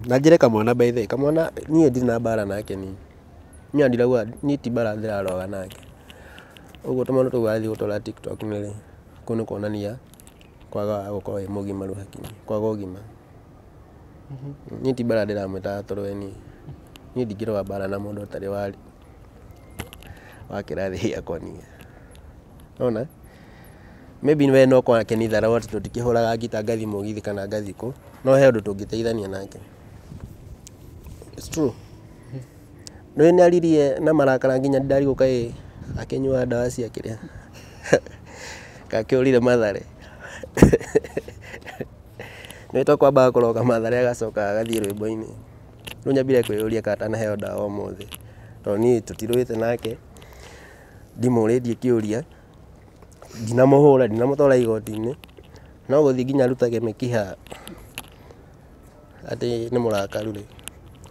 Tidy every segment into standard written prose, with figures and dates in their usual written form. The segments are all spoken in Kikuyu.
Na njĩre kamwana, by the way, kamwana niĩ ndirĩ na mbara nake. Niĩ ndirauga niĩ ti mbara ndĩrarũaga nake. Ũguo tũmaũndũ tũu athiĩ gũtwara TikTok nĩ rĩ, kũu nĩ kuonania kwaga gũkorwo wĩ mũgimaru hakiri, kwaga ũgima. Niĩ ti mbara ndĩramwĩtaga tũrũe. Niĩ ndingĩrũa mbara na mũndũ ũtarĩ wa kĩrathi gĩakwa. Niĩ ona maybe we no korwo akĩnitharau atĩ tũtikĩhũraga ngita, ngathiĩ mũgithi kana ngathiĩ kũ, no he ũndũ tũngĩteithania nake. It's true. Nĩ nĩaririe na marakara nginya ndarigwo kaĩ akĩnyua ndawa cia kĩrĩa kakĩũrire Mathare. Nĩ to kwambaga kũroka Mathare, agacoka agathiĩ rwĩmbo-inĩ. Rĩu nyambire kwĩyũria kana atanaheo ndawa ũmũthĩ, tondũ niĩ tũtirũĩte nake, ndimũrĩtie kĩũria, ndinamũhũra, ndinamũtwara igoti-inĩ, no gũthiĩ nginya arutage mĩkiha atĩ nĩ mũrakaru rĩ,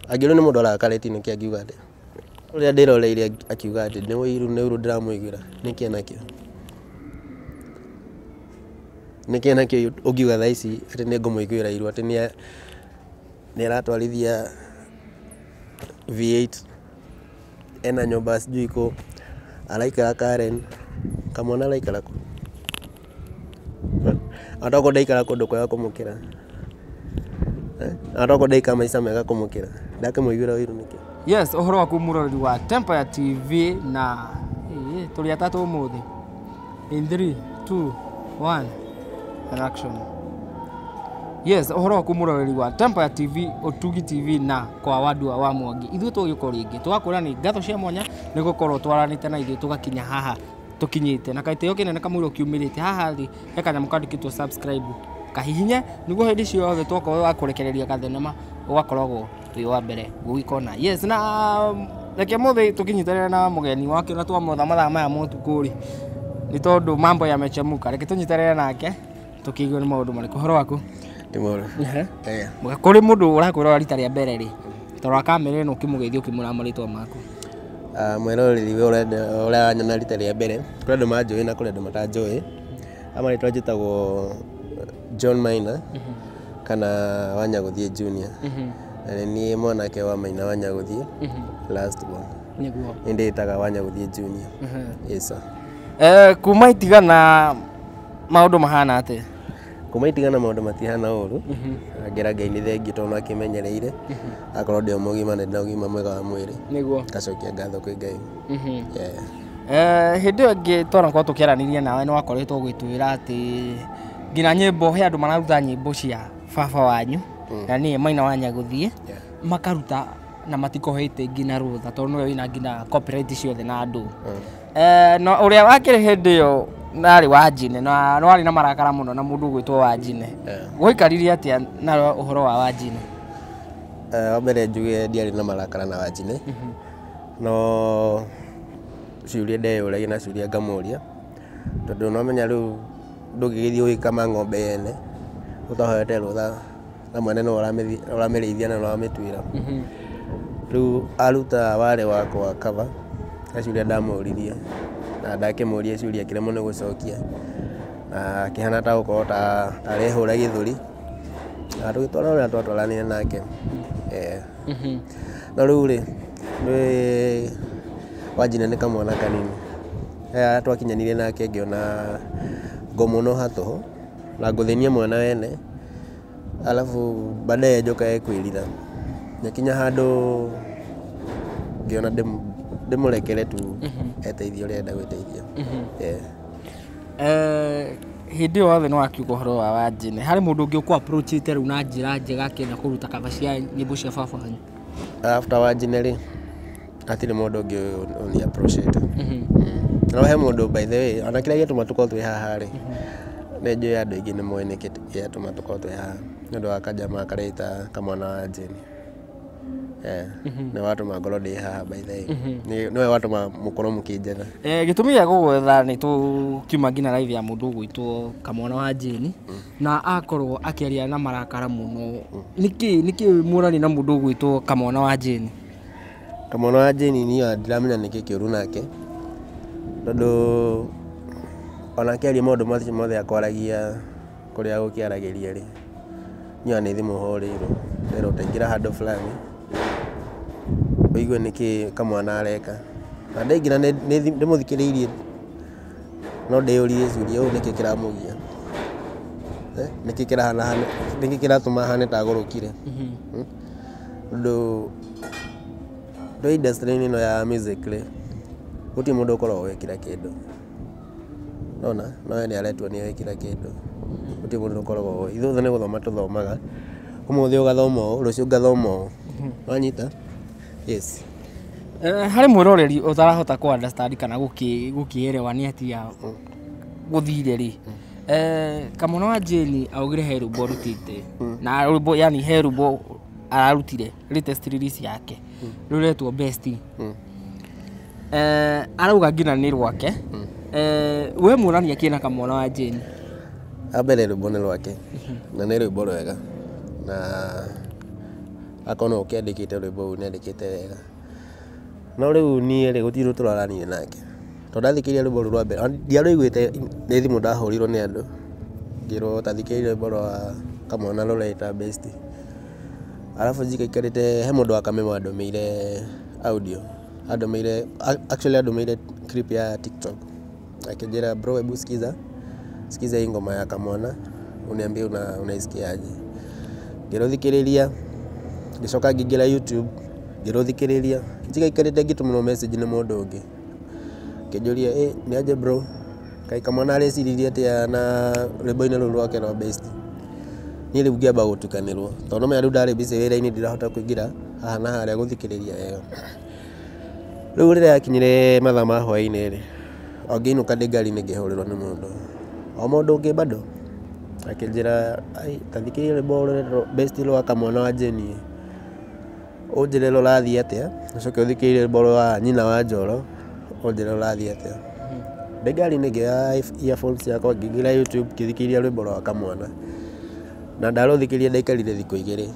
angĩrwo nĩ mũndũ arakarĩtio nĩkĩ angiuga atĩa? Ũrĩa ndĩroreire akiuga atĩ nĩ ũiru, nĩ ũiru ndĩramũiguĩra, nĩkĩ enakĩo? Nĩkĩ enakĩo ũngiuga thaa ici atĩ nĩ ngũmũiguĩra iru, atĩ nĩ aratwarithia V8, ena nyũmba sijui kũ, araikara Karen, kamwana araikara kũ? Ona tokorwo ndaikara kũndũ kwega kũmũkĩra, ona tokorwo ndaikara maica mega kũmũkĩra, ndakĩmũiguĩra ũiru nĩkĩ? Yes, ũhoro waku mũroreri wa Tempire TV, na tũrĩ atatũ ũmũthĩ. In 3, 2, 1 and action. Yes, ũhoro waku mũroreri wa Tempire TV, Ũtugi TV na kwa Wandua wa Mwangi. Ithuĩ tũgĩũka rĩngĩ tũgakwĩra nĩ ngatho cia mwanya nĩ gũkorwo twaranĩte na ithuĩ tũgakinya haha tũkinyĩte, na kaitĩo kĩnene kamũira kiumĩrĩte haha thĩ he kanyamũ kandĩkĩtwo subscribe, kahihinye nĩguo hĩndĩ ciothe twakorwo wa kũrekereria gathenema ũgakoragwo wĩ wa mbere gũgĩkona. Yes, na reke mũthĩ tũkĩnyitanĩra na mũgeni wake na twamwetha mathaa maya ma ũtukũ rĩ, nĩ tondũ mambo yamechemuka. Reke tũnyitanĩre nake tũkĩigue nĩ maũndũ marĩkũ. Ũhoro waku? Ti mũru. Eh. Kũrĩ mũndũ ũrakwĩrora rita rĩa mbere rĩ, tarora kamera ĩno ũkĩmũgeithia ũkĩmwĩra marĩtwa maku. Mwĩroreri we ũranyona rita rĩa mbere, kũrĩ andũ manjũĩ na kũrĩ andũ matanjũĩ. Marĩtwa njĩtagwo John Maina kana Wanyagũthiĩ Junior, na nĩ niĩ mwanake wa Maina Wanyagũthiĩ, last born. Nĩ ndĩĩtaga Wanyagũthiĩ Junior. Yes sir. Kuma itigana maũndũ mahana atĩa? Kuma itigana maũndũ matihana ũru. Ngera Ngai nĩ thengiũ tondũ akĩmenyereire akorwo ndĩ o mũgima na ndĩna ũgima mwega wa mwĩrĩ. Ngacokia ngatho kwĩ Ngai. Yeah. Hĩndĩ ĩyo ĩngĩ twanakorwo tũkĩaranĩria nawe nĩ wakoretwo ũgĩtwĩra atĩ nginya nyĩmbo he andũ mararuta nyĩmbo cia baba wanyu na nĩye Maina wa Nyagũthiĩ, makaruta na matikohete nginya rũtha tondũ nĩwe wĩna nginya copyright ciothe na andũ. Na ũrĩa wakĩrĩ hĩndĩ ĩyo narĩ Wanjine na warĩ na marakara mũno na mũndũ ũgwĩtwo Wanjine. Gwaikarire atĩa na ũhoro wa Wanjine? Wa mbere njuge ndiarĩ na marakara na Wanjine, no ciũria ndeyũragia na ciũria ngamũria, tondũ no menya rĩu ndũngĩgĩthiĩ ũgĩkama ng'ombe yene ũtahoete rũtha na mwene nĩwe ũramĩrĩithia na nĩwe ũramĩtuĩra. Rĩu aruta warĩ wakwa cover, he ciũria ndamũririe na ndakĩmũria ciũria akĩremwo nĩ gũcokia na akĩhana ta gũkorwo ta arehũra gĩthũri, na tũgĩtwarana ũrĩa twatwaranire nake. No rĩu rĩ, nĩ Wanjine nĩ kamwana kanini. Twakinyanire nake ngĩona ngũmũnũha tũhũ na ngũthĩnia mwana wene, alafu baadaye njoke kwĩrira. Nyakinya handũ ngĩona ndĩmũrekere tu eteithie ũrĩa enda gwĩteithia. Yeah. Hĩndĩ ĩyo yothe nĩ wakiuga ũhoro wa Wanjine, harĩ mũndũ ũngĩ ũkũ approachĩte rĩu na njĩra njega akĩenda kũruta cover cia nyĩmbo cia baba wanyu? After Wanjine rĩ, hatirĩ mũndũ ũngĩ ũni approachĩte. No he mũndũ, by the way, ona kĩrĩa gĩatũma tũkorwo twĩ haha rĩ, nĩ njũĩ andũ aingĩ nĩ moĩ nĩkĩ gĩatũma tũkorwo twĩ haha, nĩ ũndũ wa kajamaa kareita kamwana wa Jane. Nĩ watũma ngorwo ndĩ haha, by the way. Nĩwe watũma mũkorwo mũkĩnjetha. Gĩtũmi gĩa gũgwetha nĩ tũkiuma nginya live ya mũndũ ũgwĩtwo kamwana wa Jane na akorwo akĩaria na marakara mũno. Nĩkĩ mũrani na mũndũ ũgwĩtwo kamwana wa Jane? Kamwana wa Jane niĩ ndiramenya nĩkĩ kĩũru nake, tondũ ona akĩaria maũndũ macio mothe akwaragia kũrĩa agũkĩaragĩria rĩ, Niĩ ona nĩ thimũ hũrĩirwo nderwo taingĩra handũ fulani ũigue nĩkĩ kamwana areka. Na ndaingĩra ndĩmũthikĩrĩirie no ndĩyũririe ciũria ũũ nĩkĩ kĩramũgia, nĩkĩ kĩrahana, nĩkĩ kĩratũma ahane ta agũrũkire. Tondũ twĩ industry-inĩ ĩno ya music rĩ, gũtirĩ mũndũ ũkoragwo ũĩ kila kĩndũ. Nona no we nĩ aretua nĩ oĩ kila kĩndũ. Gũtirĩ mũndũ ũkoragwo ũĩ. Ithuothe nĩ gũthoma tũthomaga. Ũmũthĩ ũgathoma ũũ, rũciũ ngathoma ũũ. Wanyita? Yes. Harĩ mwĩroreri ũtarahota kũ understand kana gũkĩerewa nĩ atia gũthire rĩ, Kamwana wa Jane augire he rwĩmbo arutĩte na rwĩmbo, yani he rwĩmbo ararutire latest release yake rũretwo Bestie. Arauga nginya nĩ rwake. We muonania kĩna Kamwana wa Jane? Wa mbere rwĩmbo nĩ rwake na nĩ rwĩmbo rwega, na akorwo nĩwe ũkĩandĩkĩte rwĩmbo rũu nĩ andĩkĩte wega. No rĩu niĩ rĩ, gũtirĩ ũndũ tũraranire nake, tondũ ndathikĩrĩria rwĩmbo rũu rwa mbere ndiarũiguĩte, nĩ thimũ ndahũrirwo nĩ andũ ngĩrwo ta thikĩrĩria rwĩmbo rwa Kamwana rũreĩta Bestie. Arabu njikaikarĩte he mũndũ wa Kameme wandũmĩire audio, andũmĩire, actually andũmĩire clip ya TikTok akĩnjĩra, "Bro, hebu sikiza sikiza hii ngoma ya Kamwana uniambie unaisikiaje." Ngĩrũthikĩrĩria, ngĩcoka ngĩingĩra YouTube ngĩrũthikĩrĩria. Njikaikarĩte ngĩtũmĩrwo message nĩ mũndũ ũngĩ akĩnjũria, "Ĩ nĩ aje bro, kaĩ Kamwana areciririe atĩa na rwĩmbo-inĩ rũu rwake rwa Bestie?" Niĩ rĩu ngĩamba gũtukanĩrwo tondũ no menya rĩu ndarĩ busy wĩra-inĩ, ndirahota kũingĩra haha na harĩa gũthikĩrĩria wega. Rĩu rĩrĩa yakinyire mathaa ma hwaĩ-inĩ rĩ, o ngĩinũka ndĩ ngari-inĩ ngĩhũrĩrwo nĩ mũndũ, o mũndũ ũngĩ bado, akĩnjĩra, "Ai, ta thikĩrĩria rwĩmbo rũretwo Bestie rwa Kamwana wa Jane, ũnjĩre rũrathiĩ atĩa, ũcoke ũthikĩrĩrie rwĩmbo rwa nyina wa Njoro ũnjĩre rũrathiĩ atĩa." Ndĩ ngari-inĩ ngĩoya earphones ciakwa ngĩingĩra YouTube ngĩthikĩrĩria rwĩmbo rwa Kamwana, na ndarũthikĩrĩria ndaikarire thikũ 2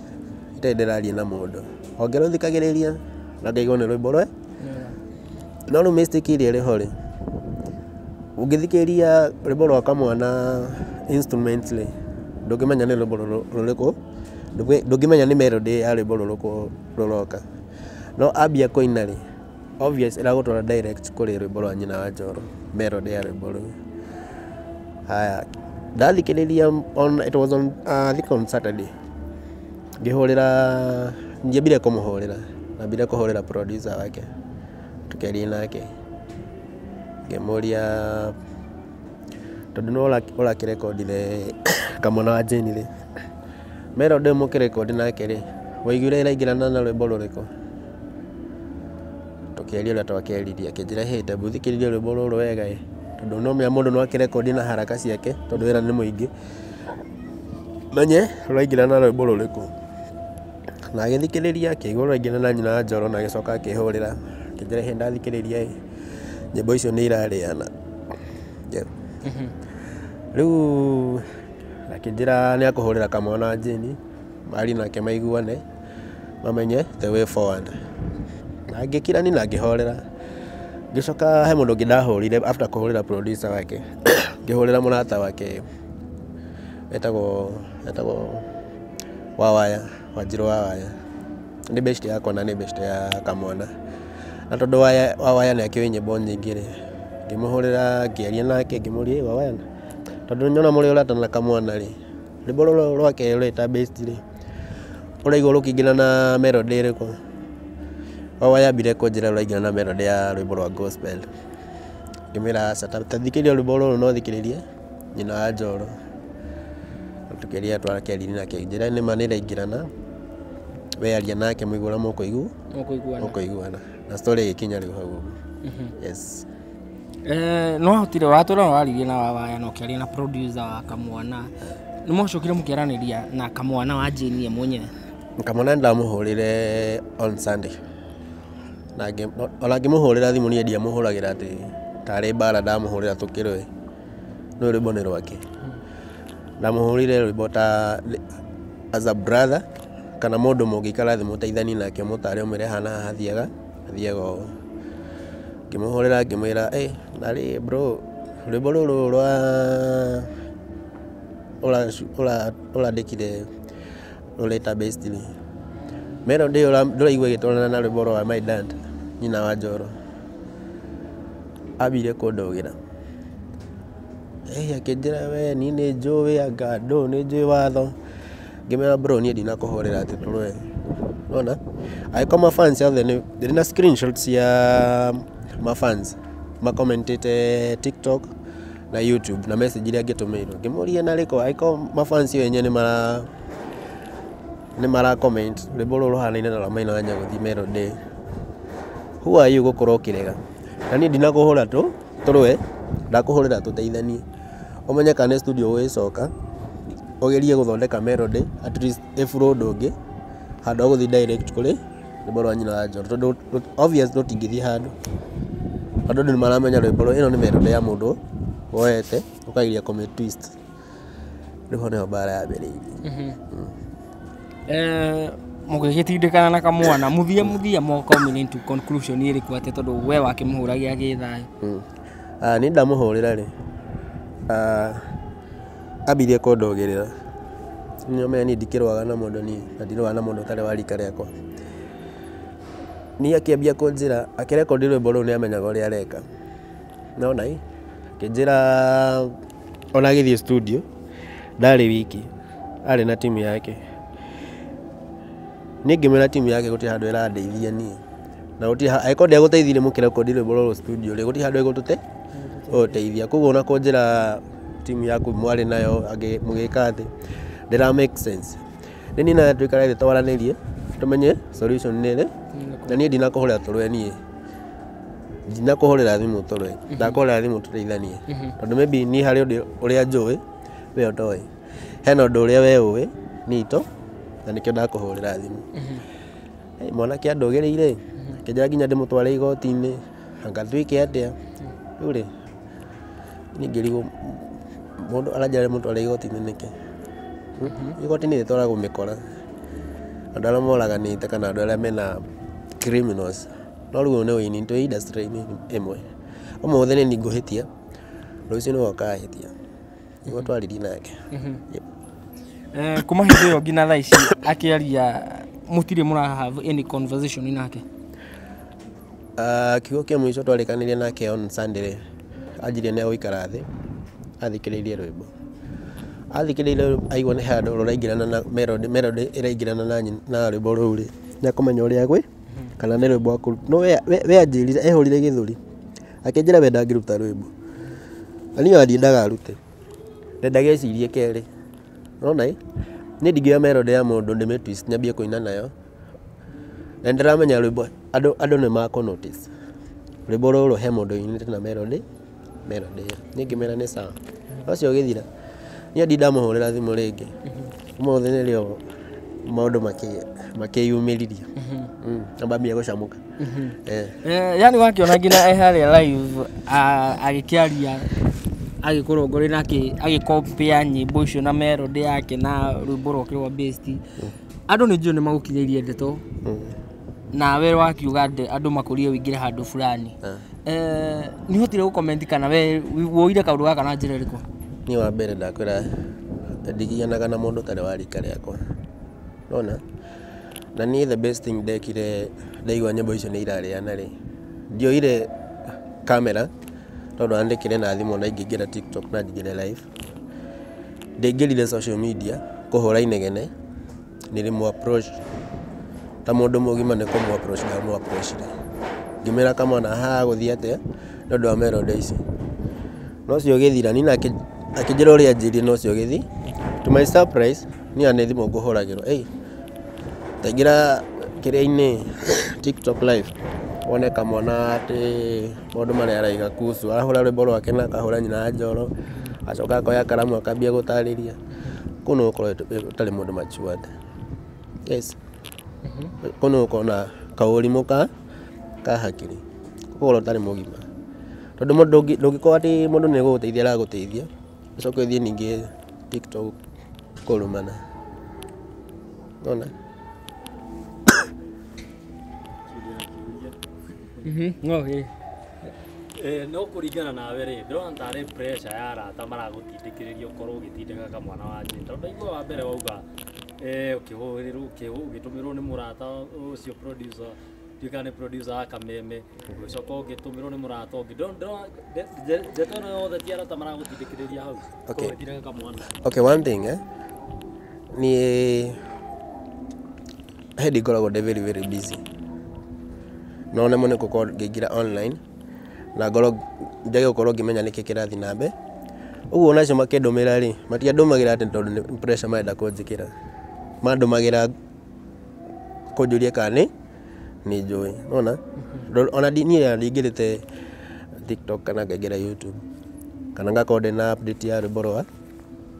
itarĩ ndĩraria na mũndũ, o ngĩrũthikagĩrĩria na ngaigua nĩ rwĩmbo rwe. No rĩu mistake ĩrĩa ĩrĩ ho rĩ, ũngĩthikĩrĩria rwĩmbo rwa Kamwana instrument rĩ, ndũngĩmenya nĩ rwĩmbo rũrĩkũ, ndũngĩmenya nĩ melody ya rwĩmbo rũrĩkũ rũroka. No ambia kũina rĩ, obvious ĩragũtwara direct kũrĩ rwĩmbo rwa nyina wa Njoro, melody ya rwĩmbo rũu. Haya, ndathikĩrĩria on, it was on, I think on Saturday, ngĩhũrĩra, ndiambire kũmũhũrĩra, ndambire kũhũrĩra producer wake, tũkĩaria nake, ngĩmũria tondũ nĩwe ũrakĩrekondire Kamwana wa Jane rĩ, melody mũkĩrekondi nake rĩ, waiguire ĩraingĩrana na rwĩmbo rũrĩkũ? Tũkĩaria ũrĩa twakĩaririe, akĩnjĩra, "Hĩ, ta thikĩrĩria rwĩmbo rũrũ wega ĩ," tondũ no menya mũndũ no akĩrekondi na haraka ciake tondũ wĩra nĩ mũingĩ, menye rũraingĩrana na rwĩmbo rũrĩkũ. Na agĩthikĩrĩria akĩigua rũraingĩrana na nyina wa Njoro, na agĩcoka akĩhũrĩra akĩnjĩra, "Hĩ, ndathikĩrĩria ĩ, nyĩmbo icio nĩ irarĩana." Yeah. Rĩu akĩnjĩra nĩ akũhũrĩra Kamwana wa Jane marie nake maiguane mamenye the way forward. Na ngĩkira na ngĩhorera. Ngĩcoka he mũndũ ũngĩ ndahũrire after kũhũrĩra producer wake, ngĩhũrĩra mũrata wake etagwo Wawaya, Wanjirũ Wawaya. Nĩ best yakwa na nĩ best ya Kamwana. Na tondũ Wawaya nĩ akĩũĩ nyĩmbo nyingĩ rĩ, ngĩmũhũrĩra ngĩaria nake ngĩmũria, "Wawaya, tondũ nyona mũrĩ ũrata na Kamwana rĩ, rwĩmbo rũrũ rwake rũreta Best rĩ, ũraigua rũkĩingĩra na melody ĩrĩkũ?" Wawaya ambire kũnjĩra rũraingĩra na melody ya rwĩmbo rwa gospel. Ngĩmwĩra, "Aca, ta thikĩrĩria rwĩmbo rũrũ no thikĩrĩrie nyina wa Njoro." Tũkĩaria twakĩaririe nake akĩnjĩra nĩma nĩ ĩraingĩrana, we aria nake mũigue ũrĩa Mũkũiguana. mũkũiguana. Na story ĩgĩkinya rĩu hau ũguo. Yes. No wahotire watwĩra no waririe na Wawaya na ũkĩaria na producer wa Kamwana, nĩ mwacokire mũkĩaranĩria na Kamwana wa Jane ye mwenyewe? Kamwana ndamũhũrĩre on Sunday. Na ona ngĩmũhũrĩra thimũ niĩ ndiamũhũragĩra atĩ tarĩ mbara ndamũhũrĩra tũkĩrũe. No rwĩmbo nĩ rwake. Ndamũhũrĩire rwĩmbo ta as a brother kana mũndũ mũngĩikara thĩ mũteithanie nake, mũtare ũmwĩre haha na haha hathiaga hathiaga ũũ. Ngĩmũhũrĩra ngĩmwĩra, "Ĩ narĩ bro, rwĩmbo rũrũ rwa ũrandĩkire Rũreta best rĩ, melody ĩyo ndũraigua ĩgĩtwarana na rwĩmbo rwa my dad, nyina wa Njoro. Ambire kũndũgĩra. Akĩnjĩra we niĩ nĩ njũĩ anga ndũ nĩ njũĩ watho. Ngĩmwĩra bro niĩ ndinakũhũrĩra atĩ tũrũe. Nĩwona? Angĩkorwo mafans othe nĩ ndĩ na screenshot cia mafans makomentĩte TikTok na YouTube na message iria ngĩtũmĩirwo. Ngĩmũria narĩkũ angĩkorwo mafans enyewe nĩ mara comment rwĩmbo rũrũ rũhanaine na rwa Maina wa Nyagũthi melody. Who are you gũkorwo ũkĩrega? Na niĩ ndinakũhũra tũ tũrũe, ndakũhũrĩra tũteithanie. Ũmenye kana nĩ studio ũgũgĩcoka ũgerie gũthondeka melody at least ĩburo ũndũ ũngĩ handũ ha gũthiĩ direct kũrĩ rwĩmbo rwa nyina wa Njoro tondũ obvious rũtingĩthiĩ handũ. Andũ nĩ maramenya rwĩmbo rũrũ ĩno nĩ melody ya mũndũ woete ũkageria kũmĩ twist. Rĩu ho nĩho mbara yambĩrĩirie. Mũgĩgĩtindĩkana na kamwana mũthia mũthia mo coming into conclusion ĩrĩkũ atĩ tondũ we wakĩmũhũragia gĩthayũ? Niĩ ndamũhũrĩra rĩ, ambirie kũndũgĩrĩra. Nĩ ũmenye niĩ ndikĩrũaga na mũndũ niĩ na ndirũaga na mũndũ ũtarĩ wa rika rĩakwa. Niĩ akĩambia kũnjĩra akĩrekondi rwĩmbo rũu nĩ amenyaga ũrĩa areka. Nĩwona ĩ? Akĩnjĩra ona agĩthiĩ studio ndarĩ wiki, arĩ na timu yake. Niĩ ngĩmwĩra timu yake gũtirĩ handũ ĩrandeithia niĩ. Na gũtirĩ angĩkorwo ndĩagũteithirie mũkĩrekondi rwĩmbo rũrũ studio rĩ, gũtirĩ handũ ĩgũtũteithia. Koguo ona kũnjĩra timu yaku mwarĩ nayo mũgĩka atĩ ndĩra make sense. Rĩu niĩ nawe tũikare thĩ twaranĩrie tũmenye solution nĩ ĩrĩ na niĩ ndinakũhũrĩra tũrũe niĩ. Ndinakũhũrĩra thimũ tũrũe, ndakũhũrĩra thimũ tũteithanie. Tondũ maybe niĩ harĩ ũndũ ũrĩa njũĩ we ũtoĩ. Hena ũndũ ũrĩa we ũĩ niĩ ito na nĩkĩo ndakũhũrĩra thimũ. Mwanake andũgĩrĩire akĩnjĩra nginya ndĩmũtware igoti-inĩ anga twĩke atĩa. Rĩu rĩ, niĩ ngĩrigwo mũndũ aranjĩra ndĩmũtware igoti-inĩ nĩkĩ? Igoti-inĩ rĩtwaragwo mĩkora. Andũ arĩa moraganĩte kana andũ arĩa mena criminals. No rĩu ũyũ nĩ ũini twĩ industry-inĩ ĩmwe. Ũmũthĩ nĩ niĩ ngũhĩtia, rũciũ nĩwe ũkahĩtia. Nĩguo twaririe nake. Kuma hĩndĩ ĩyo nginya thaa ici akĩaria mũtirĩ mũra have any conversation nake? Kiugo kĩa mũico twarĩkanĩire nake on Sunday rĩ, anjirie nĩ egũikara thĩ athikĩrĩirie rwĩmbo. Athikĩrĩirie aigua nĩ handũ rũraingĩrana na melody, melody ĩraingĩrana na rwĩmbo rũu rĩ, nĩ ekũmenya ũrĩa agwĩ kana nĩ rwĩmbo akũruta. No we anjĩrire ehũrire gĩthũri akĩnjĩra we ndangĩruta rwĩmbo. Na niĩ ona ndiendaga arute. Ndendaga ecirie kerĩ. Nĩwona ĩ? Niĩ ndingĩoya melody ya mũndũ ndĩmĩ twist nyambie kũina nayo. Na nĩndĩramenya rwĩmbo andũ nĩ makũ notice. Rwĩmbo rũrũ he mũndũ ũinĩte na melody ĩyo. Niĩ ngĩmwĩra nĩ sawa. Ũcio ũgĩthira. Niĩ ndindamũhũrĩra thimũ rĩngĩ. Ũmũthĩ nĩrĩo maũndũ makĩyumĩririe. Na mambia gũcamũka. Yani wakĩona nginya e harĩa live agĩkĩaria agĩkũrongoria na agĩcompare nyĩmbo icio na melody yake na rwĩmbo rwake rwa best. Andũ nĩ njũĩ nĩ magũkinyĩirie ndeto nawe wakiuga andũ makũrie ũingĩre handũ fulani. Nĩ ũhotire gũ-comment kana we woire kaũndũ gaka na njĩra ĩrĩkũ? Niĩ wa mbere ndakwĩra ndigianaga na mũndũ ũtarĩ wa rika rĩakwa. Nĩwona? Na niĩ the best thing ndekire ndaigua nyĩmbo icio nĩ irarĩana rĩ, ndioire kamera tondũ andĩkire na thimũ na ingĩingĩra TikTok na njingĩre live. Ndaingĩrire social media kũhũra inegene, nĩrĩmũ approach ta mũndũ mũgima nĩ kũmũ approach ndamũ approach-ire. Ngĩmwĩra kamwana haha gũthiĩ atĩa nĩ ũndũ wa melody ici. Na ũcio ũgĩthira niĩ nake akĩnjĩra ũrĩa anjĩrire na ũcio ũgĩthiĩ. To my surprise niĩ ona nĩ thimũ ngũhũragĩrwo, ĩĩ taingĩra kĩrĩa-inĩ TikTok live wone kamwana atĩ maũndũ marĩa araiga kuhusu arahũra rwĩmbo rwake na akahũra nyina wa Njoro acoka akoya karamu akambia gũtarĩria. Kũu nĩ gũkorwo ũtarĩ mũndũ matured. Yes. Kũu nĩ gũkorwo na kaũrimũ ka hakiri. Gũkorwo ũtarĩ mũgima. Tondũ mũndũ ndũngĩkorwo atĩ mũndũ nĩ gũgũteithia aragũteithia ũcoke ũthiĩ ningĩ TikTok kũrumana. Nĩwona? No, ĩ. No kũringana nawe rĩ, ndĩrona tarĩ pressure ya arata maragũtindĩkĩrĩria ũkorwo ũgĩtindĩka kamwana wa njĩra. Tondũ ndaigua wa mbere wauga Ũkĩhũrĩrwo ũgĩtũmĩrwo nĩ mũrata ũcio producer, ndiũĩ kana nĩ producer wa Kameme, ũgĩcoka ũgĩtũmĩrwo nĩ mũrata ũngĩ. Ndeto ĩno yothe ti arata maragũtindĩkĩrĩria hau. Okay. Kũwĩtire kamwana. Okay, one thing, niĩ hĩndĩ ngoragwo ndĩ very very busy, no nemwo nĩ gũkorwo ngĩingĩra online na ngorwo njage gũkorwo ngĩmenya nĩkĩ kĩrathiĩ na mbere. Ũguo onacio makĩndũmĩra rĩ, matiandũmagĩra atĩ tondũ nĩ pressure marenda kũnjĩkĩra, mandũmagĩra kũnjũria kana nĩ njũĩ, nĩwona? Ona niĩ ndingĩrĩte TikTok kana ngaingĩra YouTube kana ngakorwo ndĩna update ya rwĩmbo rwa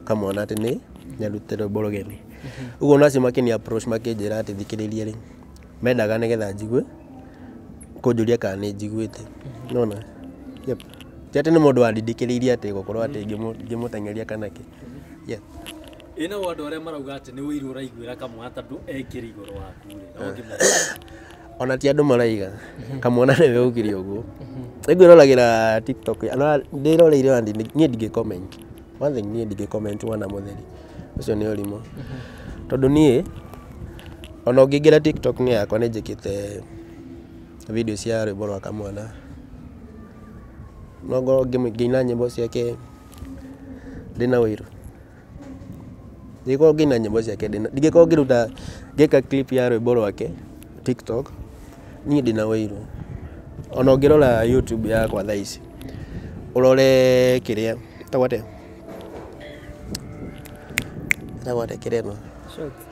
kamwana atĩ nĩ nĩarutĩte rwĩmbo rũgeni. Ũguo onacio makĩni approach makĩnjĩra atĩ thikĩrĩrie rĩ, mendaga nĩgetha njigue kũnjũria kana nĩ njiguĩte, nĩwona? Yep. Ti atĩ nĩ mũndũ wandindĩkĩrĩirie atĩ gũkorwo atĩ ngĩmũteng'eria kana kĩ. Yeah. Ĩ nao andũ arĩa marauga atĩ nĩ ũiru ũraiguĩra kamwana tondũ ekĩrĩ igũrũ waku rĩ, na ũngĩmera? Ona ti andũ maraiga, kamwana nĩwe augire ũguo. Nĩngwĩroragĩra TikTok, ona ndĩroreire ona niĩ ndingĩ comment. One thing, niĩ ndingĩ comment wana mũtheri, ũcio nĩ ũrimũ. Tondũ niĩ ona ũngĩingĩra TikTok nĩ yakwa nĩ njĩkĩte video cia rwĩmbo rwa kamwana. No ngorwo ngĩina nyĩmbo ciake ndĩna ũiru. Ndingĩkorwo ngĩina nyĩmbo ciake ndĩna, ndingĩkorwo ngĩruta ngĩka clip ya rwĩmbo rwake TikTok niĩ ndĩna ũiru. Ona ũngĩrora YouTube yakwa thaa ici, ũrore kĩrĩa ĩtagwo atĩa? Ĩtagwo atĩa kĩrĩa ĩno?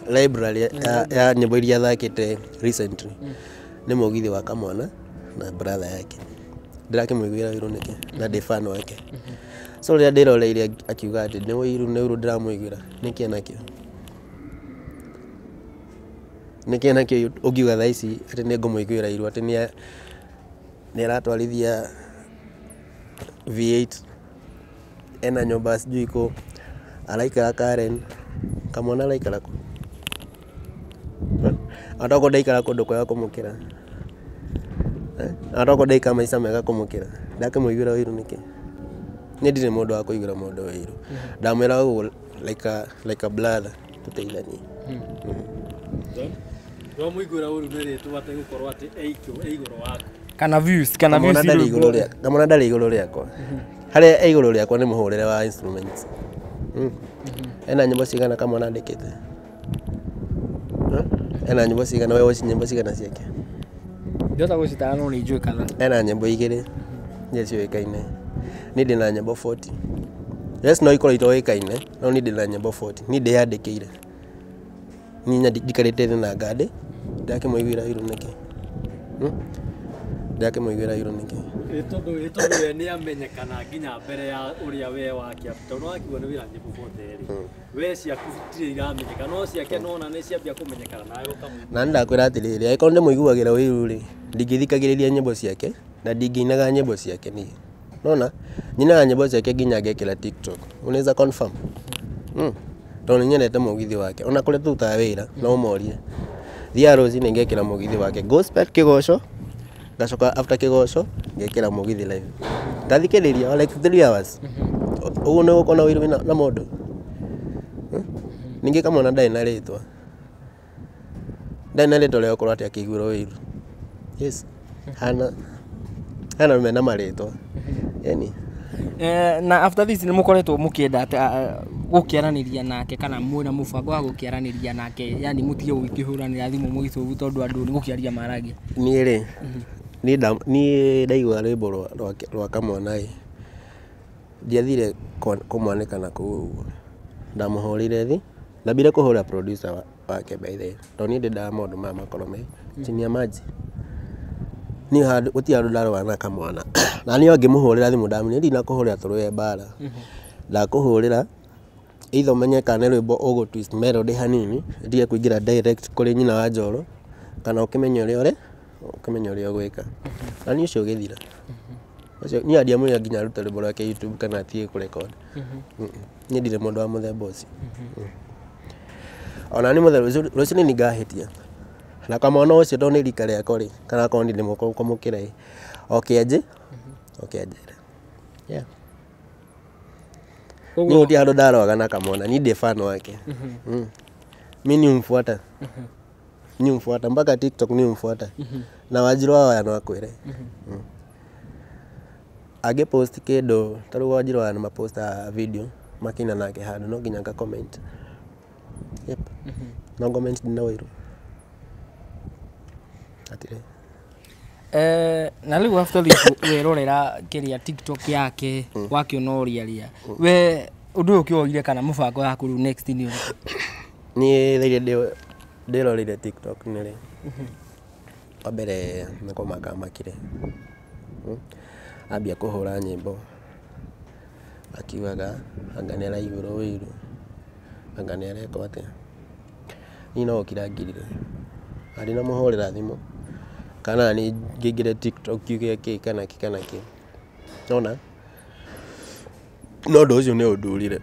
Library ya nyĩmbo iria thakĩte recently nĩ mũgithi wa kamwana na brother yake. Ndĩrakĩmũiguĩra ũiru nĩkĩ? Na ndĩ fan wake. So rĩrĩa ndĩroreire akiuga atĩ nĩ ũiru, nĩ ũiru ndĩramũiguĩra, nĩkĩ enakĩo? Nĩkĩ enakĩo ũngiuga thaa ici atĩ nĩ ngũmũiguĩra iru atĩ nĩ aratwarithia V8, ena nyũmba sijui kũ, araikara Karen, kamwana araikara kũ? Ona tokorwo ndaikara kũndũ kwega kũmũkĩra. Ona tokorwo ndaikara maica mega kũmũkĩra. Ndakĩmũiguĩra ũiru nĩkĩ? Niĩ ndirĩ mũndũ wa kũiguĩra mũndũ ũiru. Ndamwĩra ũguo like a brother, tũteithanie. Wamũiguĩra ũru nĩ rĩtwa atĩ gũkorwo atĩ e igũrũ waku. Kana views, kana views. Kamwana ndarĩ igũrũ rĩa, kamwana ndarĩ igũrũ rĩakwa. Harĩa e igũrũ rĩakwa nĩ mũhũrĩre wa instruments. Ena nyĩmbo cigana kamwana andĩkĩte? Ena nyĩmbo cigana? We ũci nyĩmbo cigana ciake? Ndĩrota gũcitara no nĩ njũĩ kadhaa. Ena nyĩmbo igĩrĩ iria ciũĩkaine. Niĩ ndĩna nyĩmbo 40. Yes, no ikorwo itoĩkaine, no niĩ ndĩna nyĩmbo 40. Niĩ ndĩyandĩkĩire. Niĩ njikarĩte thĩ na ngandĩ, ndĩrakĩmũiguĩra ũiru nĩkĩ? Ndĩrakĩmũiguĩra ũiru nĩkĩ? Ĩ tondũ we nĩ amenyekana nginya mbere ya ũrĩa we wake, tondũ wakiuga nĩ wĩra nyĩmbo bote rĩ, we ciaku citirĩ iramenyeka, no ciake nona nĩ ciambia kũmenyekana nawe ũkamũigua. Na nĩndakwĩra atĩrĩrĩ, angĩkorwo ndĩmũiguagĩra ũiru rĩ, ndingĩthikagĩrĩria nyĩmbo ciake na ndingĩinaga nyĩmbo ciake niĩ. Nona nyinaga nyĩmbo ciake nginya ngekĩra TikTok. Unaweza confirm? Tondũ nĩnyendete mũgithi wake. Ona kũrĩa tũrutaga wĩra no ũmorie. Thiaga rũcinĩ ngekĩra mũgithi wake gospel kĩgoco, ngacoka after kĩgoco ngekĩra mũgithi live. Ngathikĩrĩria like 3 hours. Ũguo nĩ ũgũkorwo na ũiru na mũndũ? Ningĩ kamwana ndarĩ na rĩtwa. Ndarĩ na rĩtwa rĩa gũkorwo atĩ akĩiguĩrwo ũiru. Yes. Hana hena andũ mena marĩtwa. Ĩni. Na after this nĩ mũkoretwo mũkĩenda atĩ gũkĩaranĩria nake kana mwĩna mũbango wa gũkĩaranĩria nake, yani mũtige gũkĩhũranĩra thimũ mũgĩcũbu tondũ andũ nĩ gũkĩaria maragia? Niĩ rĩ, niĩ ndaigua rwĩmbo rwa kamwana ĩ, ndiathire kũmwanĩka na kũu ũguo. Ndamũhũrĩire thĩ, ndambire kũhũra producer wake by the way, tondũ niĩ ndĩndaga maũndũ maya makorwo me chini ya maji. Niĩ handũ gũtirĩ handũ ndarũa na kamwana. Na niĩ o ngĩmũhũrĩra thimũ ndamwĩrire ndinakũhũrĩra tũrũe mbara. Ndakũhũrĩra either ũmenye kana nĩ rwĩmbo ũgũ twist melody hanini ĩtige kũingĩra direct kũrĩ nyina wa Njoro, kana ũkĩmenye ũrĩa ũre ũkĩmenye ũrĩa ũgwĩka. Na niĩ ũcio ũgĩthira. Ũcio niĩ ndiamwĩra nginya arute rwĩmbo rwake YouTube kana atige kũrecord. Niĩ ndirĩ mũndũ wa mũthemba ũcio. Ona niĩ mũthemba rũciũ nĩ ngahĩtia. Na kamwana ũcio tondũ nĩ rika rĩakwa rĩ, kana akorwo niĩ ndĩ mũkũrũ kũmũkĩra ĩ, oke anjĩ oke anjĩre. Yeah. Niĩ gũtirĩ handũ ndarũaga na kamwana, niĩ ndĩ fan wake. Mi ni umfuata, ni umfuata mpaka TikTok, ni umfuata na Wanjiru wa no akwĩre. Angĩpost kĩndũ ta rĩu Wanjiru wa nĩ maposta video makĩina nake handũ, no nginya nga comment. Yep. No comment ndina ũiru atirĩ. Na rĩu after this werorera kĩrĩa TikTok yake, wakĩona ũrĩa rĩa we ũndũ ũyũ ũkĩwoire kana mũbango yaku rĩu next nĩ ũrĩkũ? Niĩ thaa iria ndĩroreire TikTok nĩ rĩ, wa mbere nĩ kũmaka makire. Ambia kũhũra nyĩmbo akiugaga anga nĩ araiguĩrwo ũiru, anga nĩ arekwo atĩa. Niĩ no gũkira ngirire na ndinamũhũrĩra thimũ kana nĩ ngĩingĩre TikTok njuge kĩ kana kĩ kana kĩ, nona no ũndũ ũcio nĩ ũndurire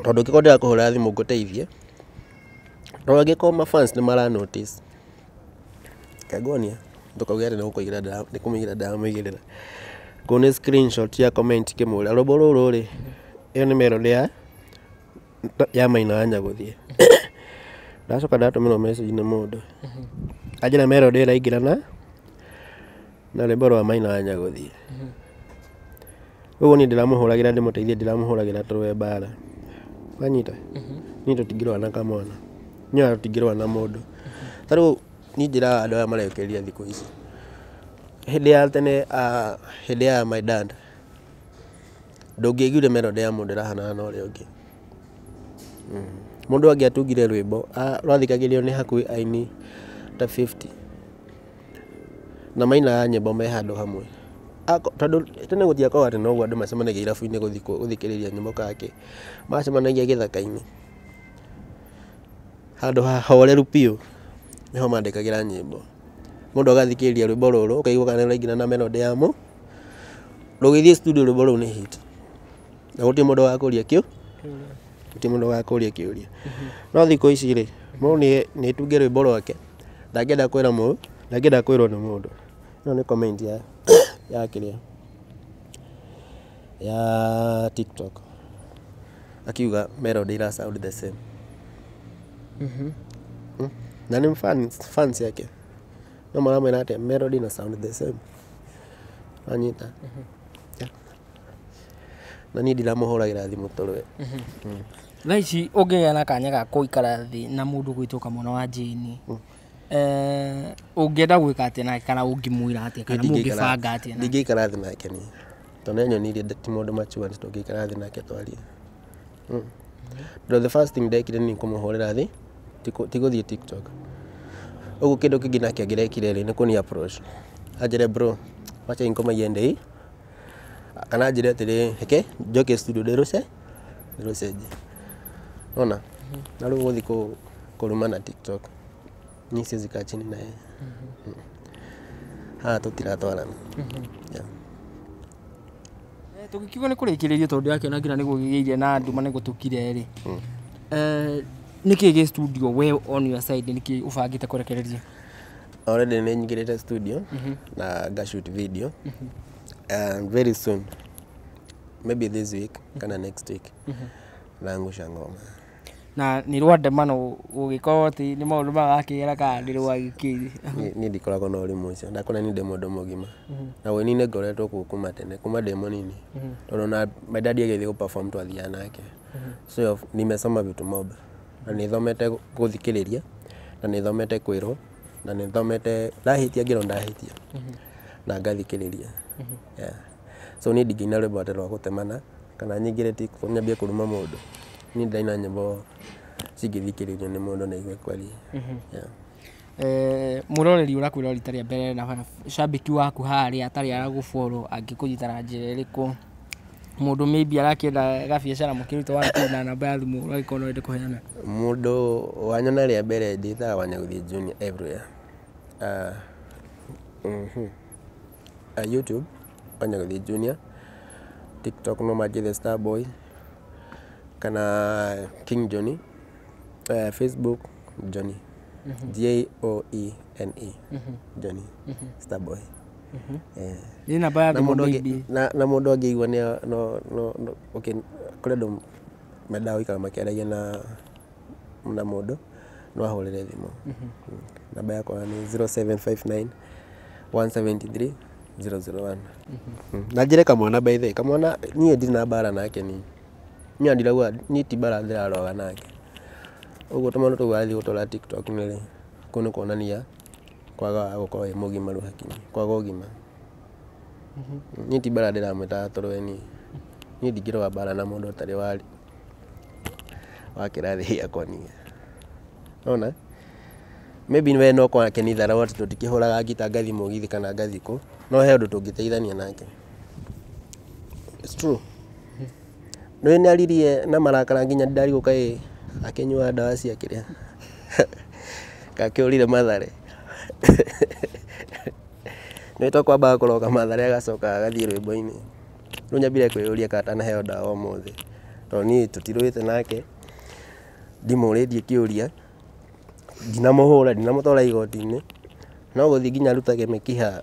tondũ ũngĩkorwo ndĩrakũhũrĩra thimũ ngũteithie, no angĩkorwo ma fans nĩ mara notice, reke nguonie, ndũkauge atĩ nĩ kũmũigĩra ndĩramũigĩrĩra. Nguonie screenshot ya comment ngĩmũria rwĩmbo rũrũ rĩ, ĩyo nĩ melody ya Maina wa Nyagũthiĩ. Ndacoka ndatũmĩrwo message nĩ mũndũ anjĩra melody ĩraingĩrana na rwĩmbo rwa Maina wa Nyagũthiĩ. Ũguo niĩ ndĩramũhũragĩra ndĩmũteithie, ndĩramũhũragĩra tũrũe mbara, wanyita? Niĩ tũtingĩrũa na kamwana, niĩ ona tũtingĩrũa na mũndũ. Ta rĩu niĩ njĩraga andũ aya mareyũkĩrĩria thikũ ici, hĩndĩ ya tene, hĩndĩ ya my dad, ndũngĩaiguire melody ya mũndũ ĩrahanana na ũrĩa ũngĩ. Mũndũ angĩatungire rwĩmbo rwathikagĩrĩrio nĩ hakuhĩ aini ta 50 na mainaga nyĩmbo me handũ hamwe. Tondũ tene gũtiakoragwo atĩ noguo andũ macemanagia irabu-inĩ gũthikĩrĩria nyĩmbo kana kĩ, macemanagia gĩthaka-inĩ handũ hahoreru biũ, nĩho mandĩkagĩra nyĩmbo. Mũndũ agathikĩrĩria rwĩmbo rũrũ ũkaigua kana nĩrũraingĩrana na melody ya mũ, rũgĩthiĩ studio rwĩmbo rũu nĩ hit na gũtirĩ mũndũ wakũria kĩu, gũtirĩ mũndũ wakũria kĩũria. No thikũ ici rĩ, mũndũ nĩ tunge rwĩmbo rwake, ndangĩenda kwĩra mũndũ, ndangĩenda kwĩrwo nĩ mũndũ. Ĩno nĩ comment ya kĩrĩa ya TikTok akiuga melody ira sound the same. Na nĩ fans yake no maramwĩra atĩ melody ina sound the same, wanyita? Yeah. Na niĩ ndiramũhũragĩra thimũ tũrũe. Thaa ici ũngĩgĩa na kanya ga gũikara thĩ na mũndũ gwĩtwo Kamwana wa Jane, ũngĩenda gwĩka atĩa nake kana ũngĩmwĩra atĩa kana mũngĩbanga atĩa nake? Ndingĩikara thĩ nake niĩ tondũ nĩanyonirie ti mũndũ mature tũngĩikara thĩ nake twarie. Tondũ the first thing ndekire nĩ kũmũhũrĩra thĩ, ti gũthiĩ TikTok. Ũguo kĩndũ kĩngĩ nake angĩrekire rĩ, nĩ kũni approach anjĩre, "Bro, wacha ngoma iende hii," kana anjĩre atĩrĩ, "Reke njoke studio ndĩrũcenjie." Ona na rĩu gũthiĩ kũruma na TikTok, niĩ siwezi kaa chini na yeye, haha tũtiratwarana. Yeah. Tũgĩkiuga nĩ kũrĩkĩrĩria tondũ ndĩrakĩona nginya nĩguo gĩgĩire na nduma nĩ gũtũkire rĩ, nĩkĩ gĩ studio we on your side, nĩkĩ ũbangĩte kũrekereria? Already nĩ nyingĩrĩte studio na nga shoot video, and very soon, maybe this week kana next week, nangusha ngoma. Na nĩ rwa ndemano gũgĩkorwo atĩ nĩ maũndũ maya wakĩgera kana nĩ rwa gĩkĩ? Niĩ ndikoragwo na ũrimũ ũcio, ndakona niĩ ndĩ mũndũ mũgima na wĩini-inĩ ngoretwo kuo kuma tene, kuma ndĩ mũnini, tondũ na my daddy agĩthiĩ gũ-perform twathiaga nake, so nimesoma vitu mob na nĩthomete gũthikĩrĩria na nĩthomete kwĩrwo na nĩthomete ndahĩtia ngĩrwo ndahĩtia na ngathikĩrĩria. Yeah. So niĩ ndingĩina rwĩmbo atĩ rwa gũtemana kana nyingĩre TikTok nyambie kũruma mũndũ. Niĩ ndĩraina nyĩmbo cingĩthikĩrĩrio nĩ mũndũ na aigue kweli. Yeah. Mũroreri ũrakwĩra rita rĩa mbere na cambĩki waku harĩa atarĩ aragũfollow angĩkũnyita na njĩra ĩrĩkũ, mũndũ maybe arakĩenda gabiacara mũkĩruta wa na namba ya thimũ ũragĩkorwo no wende kũheana? Mũndũ wanyona rĩa mbere, ndĩtaga Wanyagũthiĩ Junior everywhere. YouTube Wanyagũthiĩ Junior, TikTok no manjĩthe Starboy kana King Johnny, Facebook Johnny, Joene, Johnny Starboy. Nĩ namba ya Na thimũ mũndũ maybe? Na mũndũ angĩigua nĩ no no no okay, kũrĩ andũ mendaga gũikara makĩaragia na na mũndũ no ahũrĩre thimũ. Namba yakwa nĩ 0759 173 001. Na njĩre kamwana, by the way, kamwana niĩ ndirĩ na mbara nake, niĩ ndirauga niĩ ti mbara ndĩrarũaga nake. Ũguo tũmaũndũ tũu arathiĩ gũtwara TikTok nĩ rĩ, kũu nĩ kuonania kwaga gũkorwo wĩ mũgimaru hakiri, kwaga ũgima. Niĩ ti mbara ndĩramwĩtaga tũrũe niĩ. Niĩ ndingĩrũa mbara na mũndũ ũtarĩ wa kĩrathi gĩakwa niĩ. Nona? Maybe we no kwake nĩ itharũ atĩ tũtikĩhũraga ngita ngathi mũgithi kana ngathi kũ, no he ũndũ tũngĩteithania nake. It's true. Nĩ nĩ aririe na marakara nginya ndarigwo kaĩ akĩnyua ndawa cia kĩrĩa kakĩũrire Mathare. Nĩ to kwambaga kũroka Mathare agacoka agathiĩ rwĩmbo-inĩ. Rĩu nyambire kwĩyũria kana atanaheo ndawa ũmũthĩ. Tondũ niĩ tũtirũĩte nake, ndimũrĩtie kĩũria, ndinamũhũra, ndinamũtwara igoti-inĩ, no gũthiĩ nginya arutage mĩkiha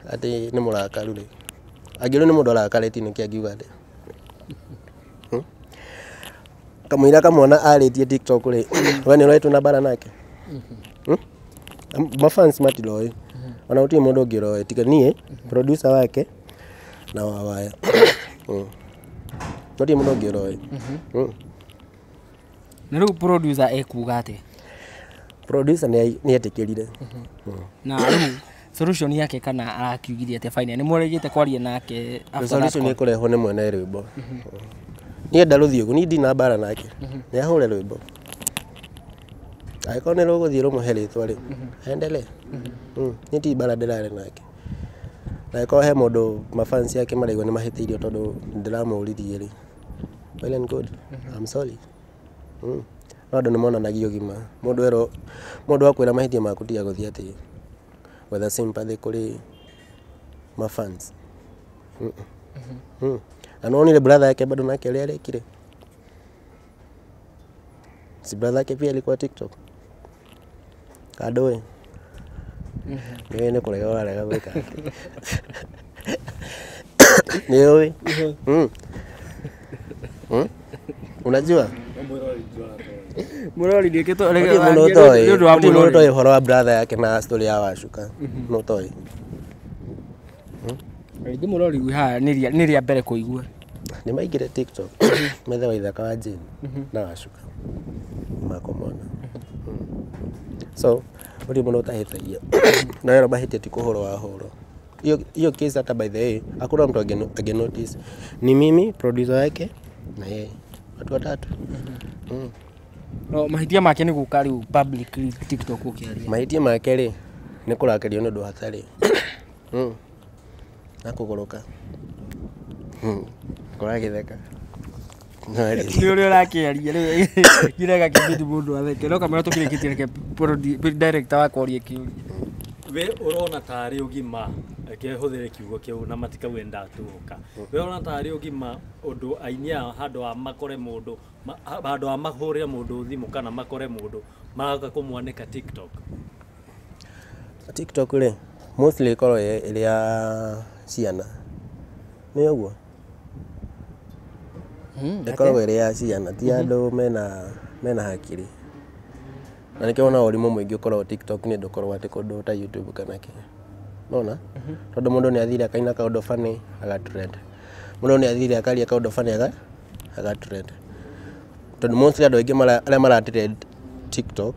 atĩ nĩ mũrakaru rĩ. Angĩrwo nĩ mũndũ arakarĩtie nĩkĩ angiuga atĩa? Kamũira kamwana arĩtie TikTok rĩ, we nĩ ũroĩ twĩna mbara nake? Mafans matiroĩ. Ona gũtirĩ mũndũ ũngĩ ũroĩ tiga niĩ, producer wake na wawaya. Gũtirĩ mũndũ ũngĩ ũroĩ. Na rĩu producer ekuga atĩa? Producer nĩ etĩkĩrire. Na rĩu solution yake kana arakiugire atĩa final? Nĩ mwarĩgĩte kwaria nake after that Solution call? ĩkũrehwo nĩ mwene rwĩmbo. Niĩ ndarũthiĩ ũguo, niĩ ndina mbara nake. Nĩ ahũre rwĩmbo. Angĩkorwo nĩ rũgũthiĩ rũmũhe rĩtwa rĩ, aendelee. Niĩ ti mbara ndĩrarĩ nake. Na angĩkorwo he mũndũ mafans yake maraigua nĩ mahĩtĩirio tondũ ndĩramũririe rĩ, well and good. I'm sorry. No andũ nĩ monanagia ũgima. Mũndũ erwo, mũndũ akwĩra mahĩtia maku tiga gũthiĩ atĩ gwetha sympathy kũrĩ mafans. Na nĩwonire brother yake bado nake ũrĩa arekire? Si brother yake pia alikuwa TikTok? Kandũĩ? Nĩũĩ nĩ kũrega ũrarega gwĩka atĩ. Nĩũĩ? Unajua? Mũrori ndĩkĩtwo Gũtirĩ mũndũ ũtoĩ. Gũtirĩ mũndũ ũtoĩ ũhoro wa brother yake na story ya Wacuka. Nũ ũtoĩ? Rĩngĩ mũrori wĩ haha nĩ rĩa mbere kũigua. Nĩ maingĩre TikTok methe Waithaka wa Jane na Wacuka makomona. So gũtirĩ mũndũ ũtahĩtagia. Na werwo mahĩtia ti kũhũrwo wahũrwo. Hiyo case hata by the way hakuna mtu ange notice. Ni mimi, producer wake na yeye. Watu watatu. No mahĩtia make nĩ gũka rĩu publicly TikTok ũkĩaria. Mahĩtia make rĩ nĩ kũrakario nĩ ũndũ hatarĩ. Na kũgũrũka. Kũragĩtheka. No Nĩ ũrĩa ũrakĩaria rĩu nginya gakĩbidi mũndũ atheke no kamũira tũkĩrĩkĩtie reke director wakwa orie kĩũria. We ũrona tarĩ ũgima, reke hũthĩre kiugo kĩu na matikauge ndatũka. We ũrona tarĩ ũgima ũndũ aini aya handũ ha makore mũndũ, handũ ha mahũrĩre mũndũ thimũ kana makore mũndũ maroka kũmwanĩka TikTok? TikTok rĩ mostly ĩkoragwo ĩrĩ ya ciana. Nĩ ũguo? Ĩkoragwo ĩrĩ ya ciana, ti andũ mena hakiri. Na nĩkĩo wonaga ũrimũ mũingĩ ũkoragwo TikTok nĩ ndũkoragwo atĩ kũndũ ta YouTube kana kĩ. Nona? Tondũ mũndũ nĩ athire akaina kaũndũ funny agatrend. Mũndũ nĩ athire akaria kaũndũ funny agatrend. Tondũ mostly andũ aingĩ arĩa maratrend TikTok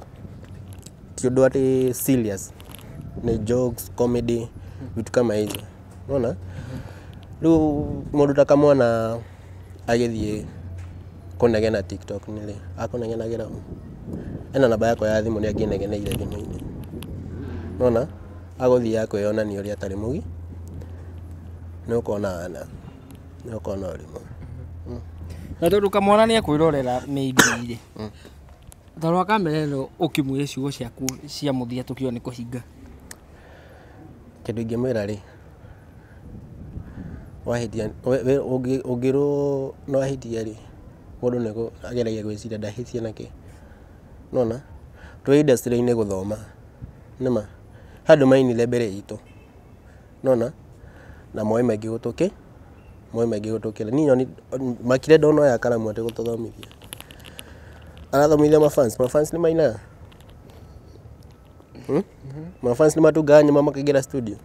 ti ũndũ atĩ serious. Ni jokes, comedy, vitu kama hizo. Unaona? Rĩu mũndũ ta kamwana agĩthiĩ kũnegena TikTok nĩ rĩ, akũnegenagĩra ũ? Ena namba yakwa ya thimũ nĩ angĩnegeneire thimũ-inĩ. Unaona? Agũthiĩ akwĩyonania ũrĩa atarĩ mũgi, nĩ ũkona ana, nĩ ũkona ũrimũ. Na tondũ kamwana nĩ ekwĩrorera maybe rĩ, ta rora kamera ĩno ũkĩmwĩre ciugo ciaku cia mũthia tũkĩo nĩ kũhinga. Kĩndũ ingĩmwĩra rĩ, wahĩtia, ũngĩrwo nĩ wahĩtia rĩ, mũndũ nĩ ageragia gwĩciria ndahĩtia nakĩ. Nona? Twĩ industry-inĩ gũthoma. Nĩma? He andũ mainire mbere itũ. Nona? Na moĩ maingĩ gũtũkĩ, moĩ maingĩ gũtũkĩra. Niĩ nyoni makire ndona oya karamu atĩ gũtũthomithia. Arathomithia mafans, mafans nĩ mainaga. Mafans nĩ matungaga nyuma makaingĩra studio.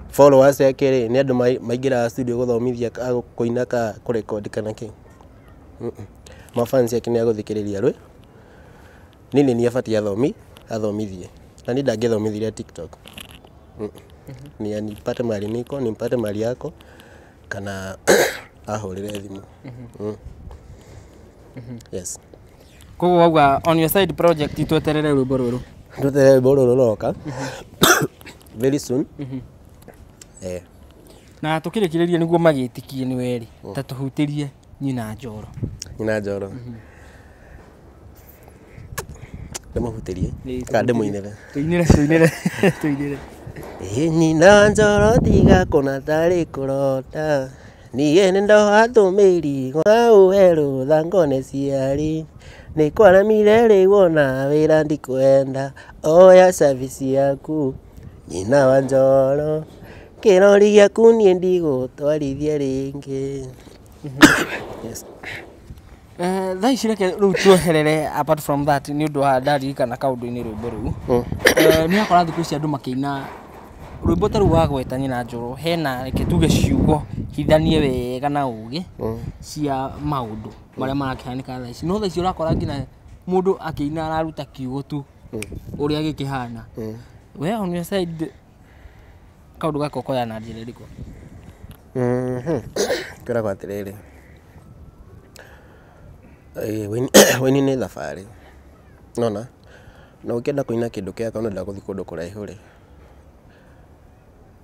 Followers yake rĩ, nĩ andũ maingĩraga studio gũthomithia kũina ka kũrekondi kana kĩ. Mafans yake nĩ agũthikĩrĩria rwĩ. Niĩ nĩ niĩ abatiĩ athomithie. Na niĩ ndangĩthomithirie TikTok. Ni anipate mahali niko, nimpate mahali yako kana ahũrĩre thimũ. Yes. Koguo wauga on your side project tweterere rwĩmbo rũrũ. Tweterere rwĩmbo rũrũ rũroka very soon. Na tũkĩrĩkĩrĩria nĩguo magĩtĩkie nĩ werĩ, ta tũhutĩrie Nyina Njoro. Nyina Njoro. Ndĩmũhutĩrie kana ndĩmũinĩre? Tũinĩre, tũinĩre, tũinĩre. Ĩ Nyina Njoro tiga kũna tarĩ kũrota, niĩ nĩ ndoha tũmĩri ũhe rũtha ngone ciari, nĩ kwaramire rĩu ona wĩra ndikwenda, oya service yaku Nyina wa Njoro, kĩrori gĩaku niĩ ndigũtwarithia rĩngĩ. Yes. Thaa ici reke rĩu tuoherere apart from that nĩ ũndũ wa ndaririkana kaũndũ-inĩ rwĩmbo rũu. Nĩ ũrakora thikũ ici andũ makĩina rwĩmbo ta rũu wagweta Nyina Njoro, hena reke tuge ciugo hithanie wega na ũgĩ cia maũndũ marĩa marakĩhanĩka thaa ici. No thaa ici ũrakora nginya mũndũ akĩina araruta kiugo tu ũrĩa gĩkĩhana. We on your side kaũndũ gaka ũkoya na njĩra ĩrĩkũ? Kwĩragwo atĩrĩrĩ, wĩini nĩ thabarĩ, nona na ũngĩenda kũina kĩndũ kĩega kana ũrenda gũthiĩ kũndũ kũraihu rĩ,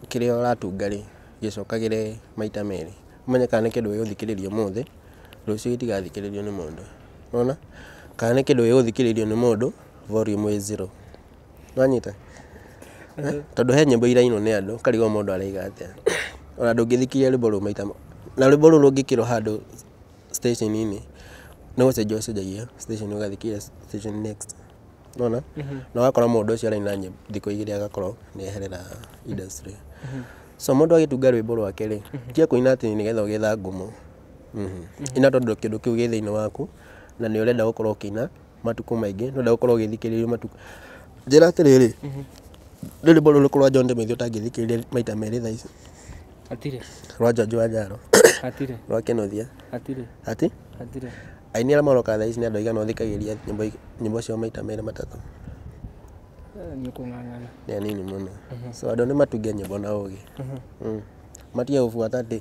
kĩrĩa ũratunga rĩ, gĩcokagĩre maita merĩ, ũmenye kana nĩ kĩndũ gĩgũthikĩrĩrio ũmũthĩ, rũciũ gĩtigathikĩrĩrio nĩ mũndũ, nona kana nĩ kĩndũ gĩgũthikĩrĩrio nĩ mũndũ volume ĩ zero, nĩwanyita? Tondũ he nyĩmbo irainwo nĩ andũ ũkarigwo mũndũ araiga atĩa, ona ndũngĩthikĩrĩria rwĩmbo rũu maita na rwĩmbo rũu rũngĩkĩrwo handũ station-inĩ nĩ gũcenjia ũcenjagia station ũgathikĩrĩria station next, nona na ũgakora mũndũ ũcio araina nyĩmbo thikũ igĩrĩ agakorwo nĩ eherera industry. So mũndũ agĩtunga rwĩmbo rwake rĩ, tiga kũina atĩ nĩgetha ũgĩetha ngumo, ina tondũ kĩndũ kĩu gĩ thĩinĩ waku na nĩ ũrenda gũkorwo ũkĩina matukũ maingĩ, nĩ ũrenda gũkorwo ũgĩthikĩrĩrio matukũ. Njĩra atĩrĩrĩ, nĩ rwĩmbo rũrĩkũ rwa John Demethew ũtangĩthikĩrĩria maita merĩ thaa ici? Hatirĩ. Rwa George Wanjaro. Hatirĩ. Rwa Kenothia. Hatirĩ. Ati? Hatirĩ. Aini arĩa maroka thaa ici nĩ andũ aigana ũthikagĩrĩria nyĩmbo ciao maita merĩ matatũ? Nĩ ũkũng'ang'ana. Nĩ anini mũno. So andũ nĩ matunge nyĩmbo na ũgĩ. Matige gũbuata atĩ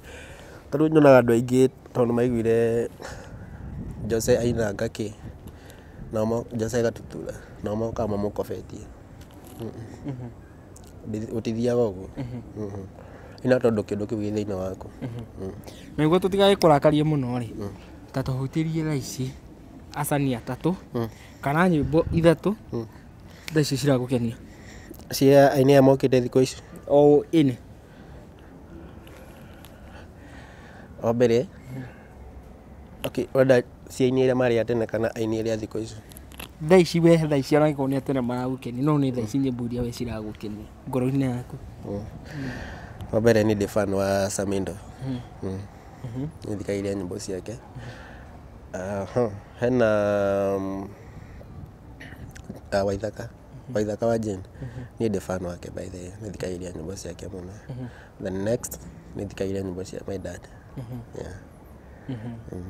tondũ nyonaga andũ aingĩ tondũ maiguire Jose ainanga kĩ, nao Jose Gatutura, nao mokaga mamũkobetie. Gũtithiaga ũguo. Ina tondũ kĩndũ kĩu gĩ thĩinĩ waku. Na nĩguo tũtigagĩkũrakarie mũno rĩ, ta tũhutĩrie thaa ici acani atatũ kana nyĩmbo ithatũ thaa ici ciragũkenia. Cia aini aya mokĩte thikũ ici? O ĩnĩ. Wa mbere, okay, ũrenda cia aini arĩa marĩ a tene kana aini arĩa a thikũ ici? Thaa ici we thaa ici ona angĩkorwo nĩ a tene maragũkenia, no nĩ thaa ici nyĩmbo iria we ciragũkenia ngoro-inĩ yaku. Wa mbere nĩ ndĩ fan wa Samindo. Nĩ thikagĩrĩria nyĩmbo ciake. Hena Waithaka, Waithaka wa Jane. Niĩ ndĩ fan wake by the way, nĩ thikagĩrĩria nyĩmbo ciake mũno. Then next nĩ thikagĩrĩria nyĩmbo cia my dad. Yeah.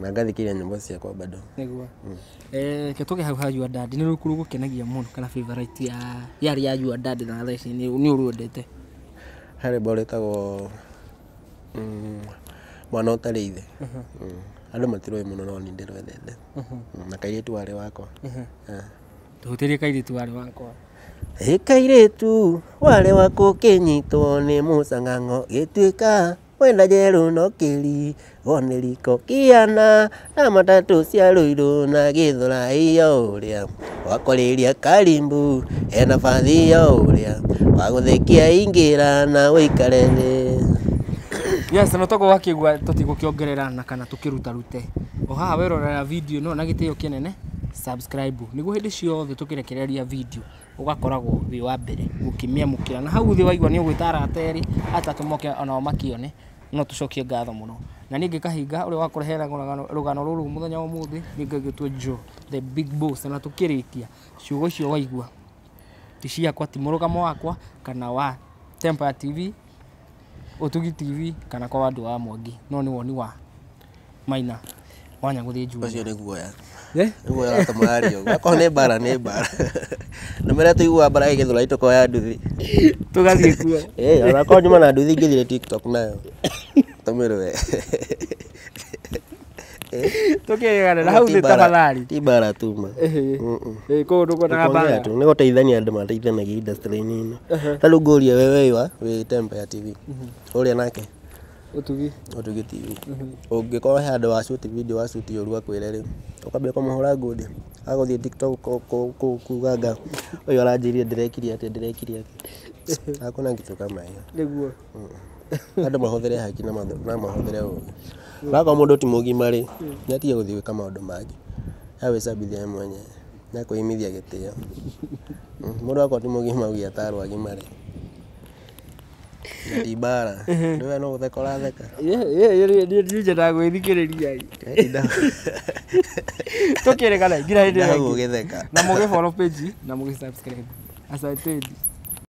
Na ngathikĩrĩria nyĩmbo ciakwa bado. Nĩguo. Reke tũge hau ha Your Dad, nĩ rũrĩkũ rũgũkenagia mũno kana favorite ya yarĩ ya Your Dad na thaa ici nĩ ũrwendete? He rwĩmbo rwĩtagwo Mwana Ũtarĩ Ithe. Andũ matirũĩ mũno no niĩ ndĩrwendete. Na Kairĩtu Warĩ Wakwa. Tũhutĩrie Kairĩtu Warĩ Wakwa. Ĩ kairĩtu warĩ wakwa ũkĩnyitwo nĩ mũcang'ang'o gĩtuĩka wenda njerũ no kĩri wone riko kĩana na matatũ cia Ruiru na Gĩthũrai o ũrĩa wakwarĩria karimbu hena bathi o ũrĩa wagũthekia ingĩra na ũikare thĩ. Yes, no toguo wakĩigua tũtigũkĩongerera na kana tũkĩrutarute. O haha werorera video no na gĩtĩo kĩnene subscribe nĩguo hĩndĩ ciothe tũkĩrekereria video ũgakoragwo wĩ wa mbere gũkĩmĩamũkĩra. Na hau thĩ waigua nĩ ũgwĩta arata erĩ atatũ moke onao makĩone. No tũcokie ngatho mũno na niĩ ngĩkahinga ũrĩa wakũrehera rũgano rũrũ mũthenya wa ũmũthĩ nĩ ngagĩtwo Joe the big boss. Na tũkĩrĩkia ciugo icio waigua ti ciakwa, ti mũrũgamo wakwa kana wa Tempire TV, Ũtugi TV kana kwa Wandũ wa Mwangi, no nĩ woni wa Maina wa Nyagũthiĩ Junior. Ũcio nĩ guoya. Eh? Nĩ guoya ũratũma arie ũguo. Akorwo nĩ mbara nĩ mbara. Na marĩa tũiguaga mbara ĩgĩthũra tũkoya nduthi. Tũgathiĩ kuo. Ĩĩ, ona korwo nyuma na nduthi ingĩthiire TikTok nayo. Tũmĩrũe. Tũkĩregana na hau Ti thĩ mbara- tafadhali. Ti mbara tu ma. Ĩĩ, kũu ndũkuonaga Nĩ kuongea mbara. tu, nĩ gũteithania andũ mateithanagia industry-inĩ ĩno. Ta rĩu ngũrie we wĩ wa wĩ Tempire TV. Ũrĩa nake Ũtugi. Ũtugi TV. Ũngĩkorwo he handũ wa shoot video wa shoot ũru akwĩre rĩ, ũkambia kũmũhũra ngundi. Agũthiĩ TikTok kuga anga ũyũ aranjĩrire ndĩrekire atĩa ndĩrekire atĩa. Hakuna kitu kama hiyo. Nĩguo. Andũ mahũthĩre haki na mahũthĩre ũgĩ. Wakorwo mũndũ ti mũgima rĩ, nĩ atige gũthiĩ gwĩka maũndũ mangĩ. Agwĩcambithia we mwenyewe na kwĩimithia gĩtĩo. Mũndũ akorwo ti mũgima auge atarwo agimare. Na ti mbara. Ndũĩ no gũtheka ũratheka. Niĩ nyendaga gwĩthikĩrĩria. Tũkĩrĩkana nginya hĩndĩ ĩyo Ndahau ĩngĩ. ũgĩtheka. Na mũgĩ follow page na mũgĩ subscribe. Asanteni.